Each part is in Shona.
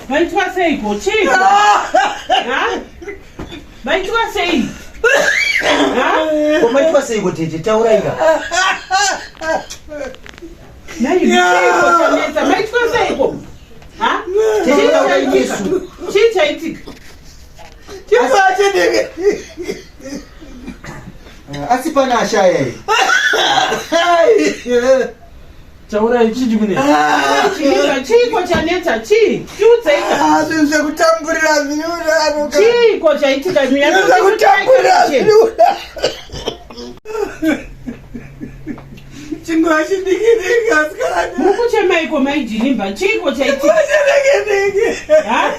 Vaitwa seiko? Chii? Vaitwa sei? Ko maitwa seiko tete taurai ka. Nhai chiiko chanetsa? Maitwa seiko? Ha? Tete taurai nesu. Chii chaitika? Asi pana ashaya here? Taurai chii chikune? Chiiko chiiko chanetsa? Chii? Tiudzeika. Ah, zvinhu zvekutamburira zvinodaro. Chiiko chaitika? Zvinhu zvekutamburira zvinodaro. Chinguva chidiki-diki asikana. Muri kuchemaiko mai Jilimba? Chiiko chaitika? Chinguva chidiki-diki. Ha?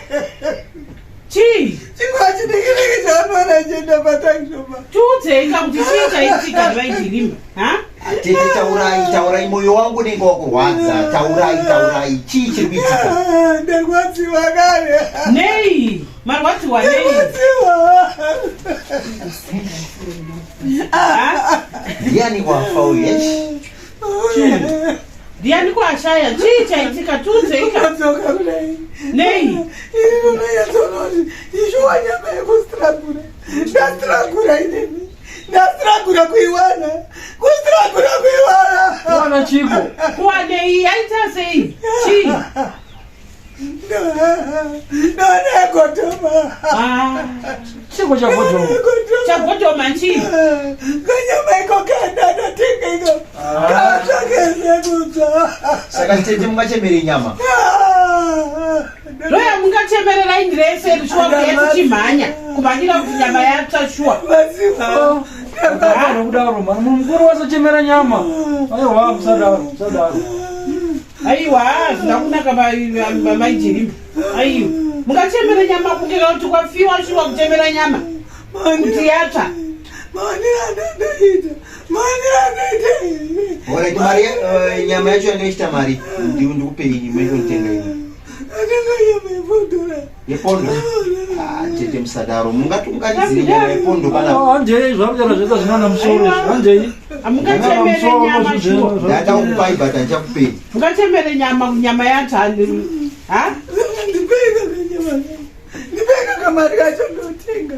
Chii? Chinguva chidiki-diki chaanoona chienda patakishopa. Tiudzeika kuti chii chaitika mai Jilimba? Ha? Tete taurai taurai moyo wangu unenge wakurwadza taurai taurai chii chiri kuitika? Ah, Ndarwadziwa kare. Nei? Marwadziwa nei? Ndarwadziwa. Ha? Ndiani wafa uyu eish? Ndiani kwashaya? Chii chaitika? Tiudzeika. Ndadzoka kudai. Nei? Ini ndinonyatsonoti ishuwa nyama yekustragura. Ndastragura inini. Ndastragura kuiwana. Kustragura kuiwana. Kuwana chiko. Kuwanei? Yaita sei? Chii? Ndona godoma. Ah, Chiko chagodoma. chagodoma chii? Kanyama iko kanda ndatenga iko. Katsvakeze kutsva. Saka tete mungachemere nyama. Ndoya mungachemerera ini rese shuwa kuya tichimhanya kumhanyira kuti nyama yatsva shuwa. Maziva. Musadaro kudaro mwana munhu mukuru wasachemera nyama. Aiwa musadaro musadaro. Aiwa hazvina kunaka mai Jirimba. Aiwa mungachemere nyama kunge kuti kwafiwa shuwa kuchemera nyama kuti yatsva. Maonero andaita. Maonero andaita. Alright, mari eh, nyama yacho yanga ichita mari. Ndiwe ndikupei maitotenga ini. Atenga nyama yefodora. Yepondo. Ah, tete musadaro. Mungatunganidzire nyama yepondo pana. Hanjei zvakuchera zvese zvinana musoro izvi. Hanjei. Hamungachemere nyama shuwa. Ndatakupai but handichakupei. Mungachemere nyama nyama yatsva. Ha? Ndipei kanyama. Ndipei kamari kacho ndotenga.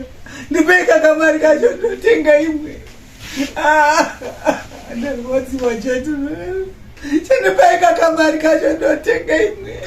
Ndipei kamari kacho ndotenga imwe. Ah, ndarwadziwa chete. Chandipei kamari kacho ndotenga imwe.